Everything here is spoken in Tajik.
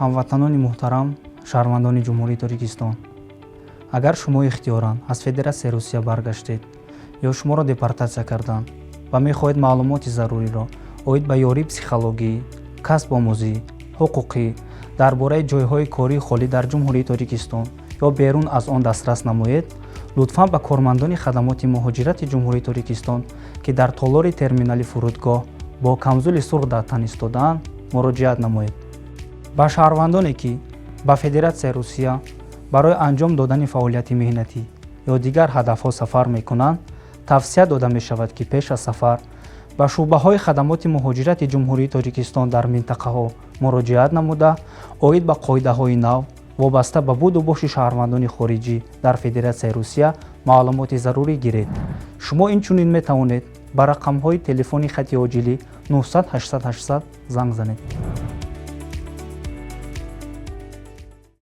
Ҳамватанони муҳтарам, шаҳрвандони Ҷумҳурии Тоҷикистон, агар шумо ихтиёран аз Федератсияи Русия баргаштед ё шуморо депортатсия карданд ва мехоҳед маълумоти заруриро оид ба ёрии психологӣ, касбомӯзӣ, ҳуқуқӣ, дар бораи ҷойҳои кории холӣ дар Ҷумҳурии Тоҷикистон ё берун аз он дастрас намоед, лутфан ба кормандони хадамоти муҳоҷирати Ҷумҳурии Тоҷикистон, ки дар толори терминали фурудгоҳ бо камзули сурх дар тан истодаанд, муроҷиат намоед. Ба шаҳрвандоне, ки ба Федератсияи Русия барои анҷом додани фаъолияти меҳнатӣ ё дигар ҳадафҳо сафар мекунанд, тавсия дода мешавад, ки пеш аз сафар ба шӯъбаҳои хадамоти муҳоҷирати Ҷумҳурии Тоҷикистон дар минтақаҳо муроҷиат намуда, оид ба қоидаҳои нав вобаста ба буду боши шаҳрвандони хориҷӣ дар Федератсияи Русия маълумоти зарурӣ гиред. Шумо инчунин метавонед ба рақамҳои телефони хати оҷилӣ 900 800 800 занг занед.